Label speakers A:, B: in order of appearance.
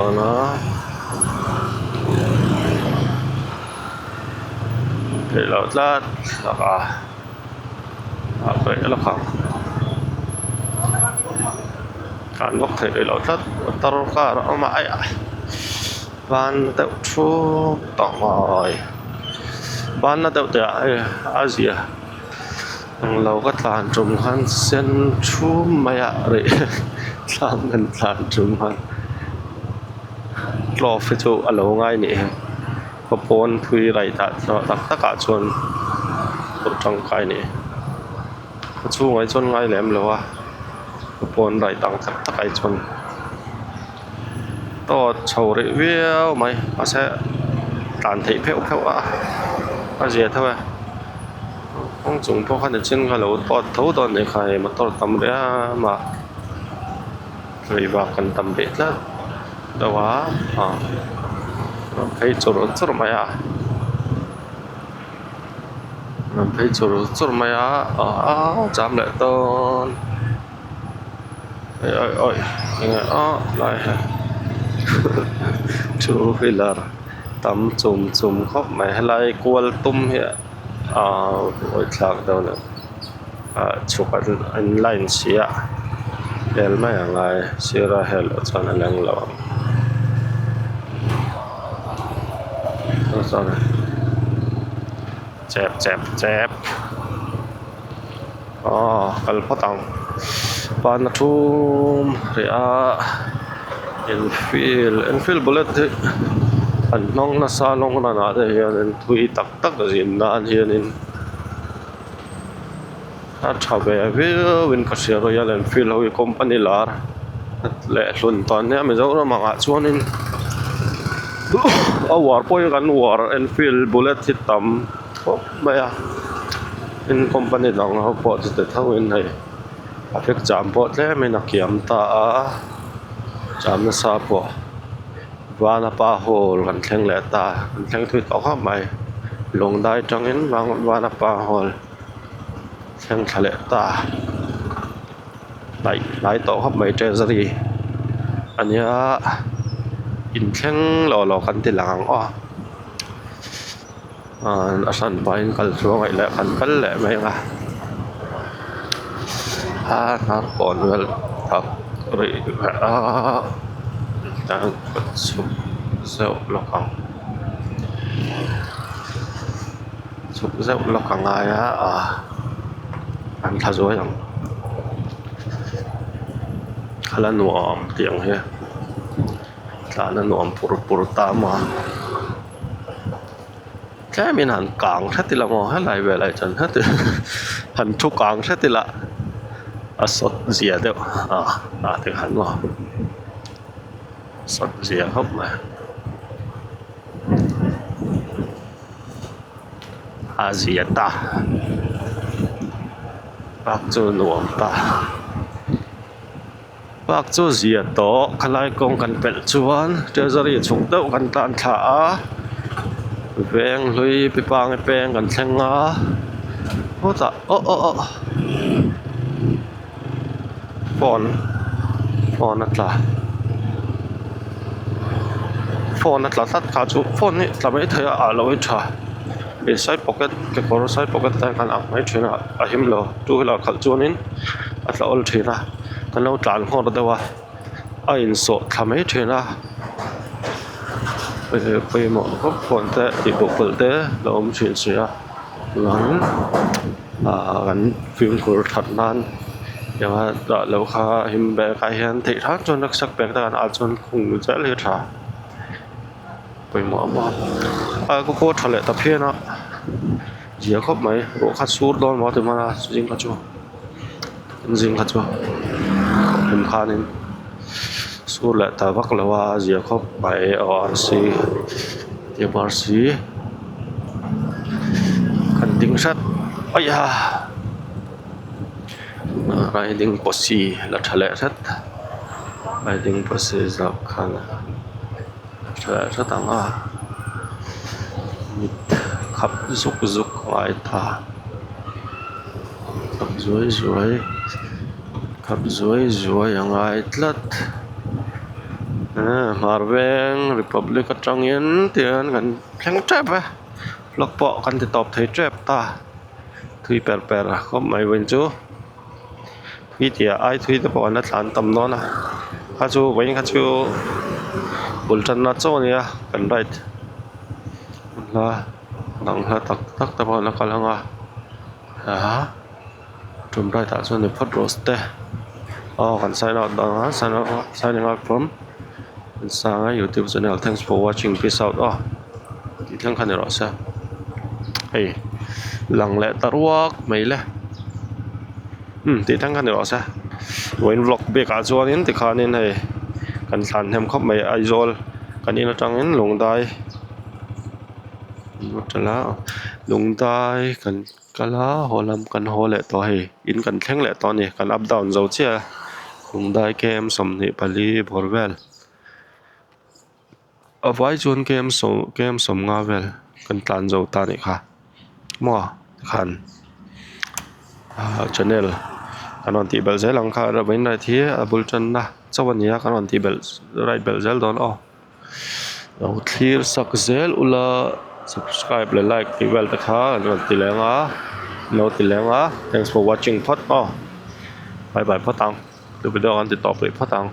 A: A theih loh tlat a a paih lawk ang tlan bawk theih rih loh tlat motor car a awm a aiah ban deuh thup tawh mawi ban na deuh teh ah hei a zia englo ka tlan tum khan sen thum mai a rih thlam kan tlan tum khan glove hi chu a lo ngai nih hi khaw pawn thui raih dah tak tak ah chuan kawr tangkai a ni khaw chhungah hi chuan ngai lem lo a khaw pawn raih dang tak tak ah hi chuan tawt chho rih viau mai mahse tlan theih pheuh pheuh a a zia tho e kawng chung pawh kha nichin kha lo tawt tho dawn a nih kha hei motor tam rih em a rei vak kan tam rih tlat deuh a ah rawn phei chur chur mai a rawn phei chur chur mai a ah cham leh dawn. Awi awi enge ah lai hi two wheeler tam chum chum khawp mai helai kual tum hi ah awi thlak dawn a ah chhuk an line si a hel mai ang a sira hel loh chuan a leng lo ang chep chep chep. Aw kal phawt ang van a thum rih a enfield enfield bullet hi an hmang nasa lawng ranah te hianin thui tak tak zin nan hianin a tha ve viau in ka hria royal enfield ho hi company lar leh hlun tawh an nia mizoram angah chuanin a uar pawh hi kan uar enfield bullet hi tam. Khawp mai a tin company dang ho pawh chu ti tho in hei traffic jam pawh tlem in a kiam ta a jam nasa pawh vanapa hall kan thleng leh ta kan thleng thui tawh khawp mai lungdai atangin vanapa hall thleng thla leh ta hnaih hnai tawh khawp mai treasury ania inthleng lawh lawh kan ti lang ang aw. A hran pahin kal chu a ngaih leh kan kal leh mai ang a a hnar kawn vel tak rih leh a tang ka chhuk zeuh lawk ang chhuk zeuh lawk a ngai a ah an thla zuai ang khala nuam tih ang hi tlan a nuam pur pur ta maw a. Tlemin han kang hret ila maw helai velah chuan heti han thu kang hret ila a sawt zia deuh a ah te khan maw sawt zia khawp mai a zia ta park chu nuam ta. Park chu zia tawh khalai kawng kan pelh chuan treasury chhuk deuh kan tlan thla a veng hlui pi pange peng kan thleng a hawtah aw aw aw phone phone a tla phone a tla tlat kha chu phone hi tla mai thei a ah lo hi tha ih side pocket kekawr side pocket te khan ak mai thin a a him lo two wheeler khalh chuanin a tla awl thin a. Kan lo tlan nghawr deuh a a insawh thla mai thin a pawimawh khawp phone te tih bo pawlh te lo awm thin si a chuan ah kan fimkhur that nan eng a dah loh kha him bag ah hian theih hram chuan rucksack bag te kan ah chuan khung zel hi a tha pawimawh a a kaw kaw tha leh ta phian a zia khawp mai ruah kha sur dawn maw ti hman a zing kha chu. Zing kha chu hlim khanin sur leh ta vak lo a a zia khawp mai ORC MRC kan ding hrat aih a riding posi la tha leh hret riding posi zap khan tha leh hret ang a mit khap zuk zuk a ngai ta. Khap zuai zuai khap zuai zuai a ngai tlat Hmar veng republic atangin tihian kan thleng tep e vlog pawh kan ti tawp thei tep ta thui per per khawp mai vawiin chu thui tih ah ai thui te pawh an la thlan tam dawn a kha chu vawiin kha chu bul tanna chaw a nia kan ride hla dang hla tak tak te pawh an la kal ang a ah tum ride ah chuan ni phawt rawh se te aw kan sign out dawn a sign out signing out from Sanga youtube channel thanks for watching peace out aw tih thleng kha ni rawh se hei lang leh ta ruak mai le umm tih thleng kha ni rawh se vawiin vlog bik ah chuanin tikhanin hei kan thlan hnem khawp mai Aizawl kan in atangin Lungdai Lungdai kan kal a haw lam kan haw leh tawh hei in kan thleng leh tawh a ni kan up down zo chiah a Lungdai km 24 bawr vel. A vai chuan km sawm km sawmnga vel kan tlan zo ta anih kha maw tikhan ah channel kan rawn tih belh zel ang kha vawiin ride hi a bul tanna chauh a ni a kan rawn tih belh ride belh zel dawn aw lo thlir sak zel ula subscribe leh like tih vel te kha an rawn ti leng a an lo ti leng a thanks for watching phawt aw bye bye phawt ang video kan ti tawp rih phawt ang.